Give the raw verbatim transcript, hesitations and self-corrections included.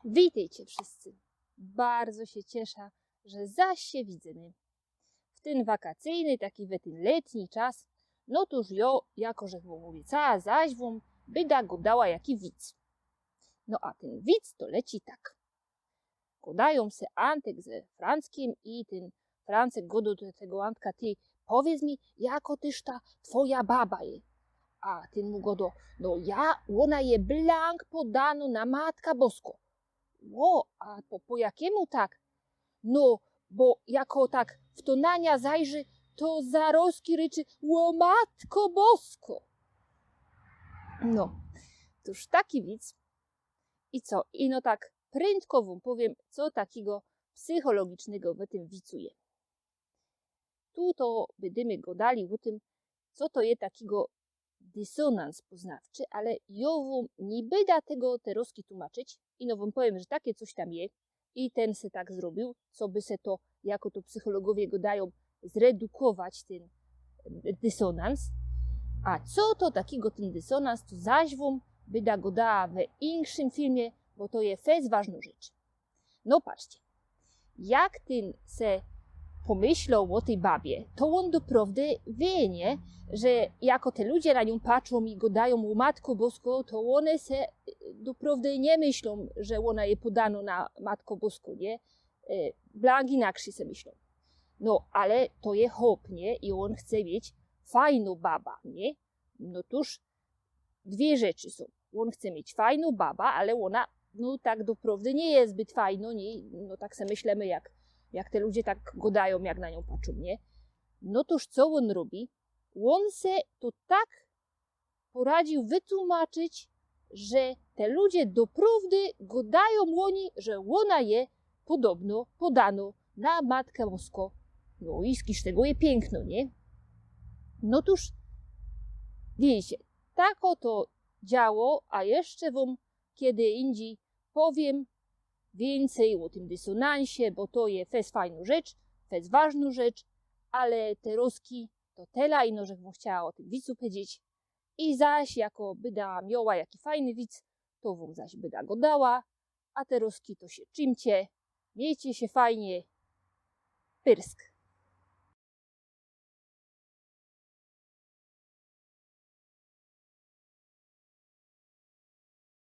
Witejcie wszyjscy. Bardzo sie ciesza, że zaś sie widzymy. W tyn wakacyjny, taki we tyn letni czas, no tōż jo, jako żech wōm ôbiecała, zaś wōm byda gŏdała jaki wic. No a tyn wic to leci tak. Gŏdajōm se Antek ze Franckym i tyn Francek gŏdŏ do tego Antka: „Ty, powiydz mi, jako tyż ta twoja baba je?” A tyn mu gŏdŏ: „No ja, ôna je blank podanŏ na Matka Boskŏ.” „Ô, a po, po jakimu tak?” „No, bo jako tak fto na niã zajrzy, to zarŏzki ryczy: Ô Matko Boskŏ!” No, tōż taki wic. I co? I no tak prędko wōm powiym, co takigo psychologicznego w tym wicu je. Tu to bydymy gŏdali ô tym, co to je takigo dysonans poznawczy, ale jo wōm niy byda tego terŏzki tłumaczyć, ino wōm powiym, że takie coś tam je i tyn se tak zrobiōł, coby se to, jako to psychologowie gŏdajōm, zredukować tyn, e, dysonans. A co to takigo tyn dysonans, to zaś wōm byda gŏdała we inkszym filmie, bo to je fest ważnŏ rzecz. No patrzcie, jak tyn se pōmyśloł ô tyj babie, to ôn doprŏwdy wiy, niy? Że jako te ludzie na niōm patrzōm i gŏdajōm: Ô Matko Boskŏ, to ône se, e, doprŏwdy niy myślōm, że ôna je podanŏ na Matkŏ Boskŏ, niy? E, blank inakrzyj se myślōm. No, ale to je chop, niy? I ôn chce mieć fajnŏ babã, niy? No tōż dwie rzeczy sōm. Ôn chce mieć fajnŏ babã, ale ôna, no, tak doprŏwdy niy je zbyt fajnŏ, niy? No tak se myślymy, jak, jak te ludzie tak gŏdajōm, jak na niōm patrzōm, niy? No tōż co ôn robi? Ôn se to tak poradziōł wytłumaczyć, że te ludzie doprŏwdy gŏdajōm ô nij, że ôna je podobno podanŏ na Matkã Boskŏ. No i skōndż tego je piyknŏ, niy? No tōż, widzicie, tak ô to działo, a jeszcze wōm kedy indzij powiym wiyncyj ô tym dysonansie, bo to je fest fajnŏ rzecz, fest ważnŏ rzecz, ale terŏzki to tela, ino żech wōm chciała ô tym wicu powiedzieć. I zaś, jako byda mioła jaki fajny wic, to wōm zaś byda gŏdała, a terŏzki to sie trzimcie, miejcie sie fajnie, pyrsk.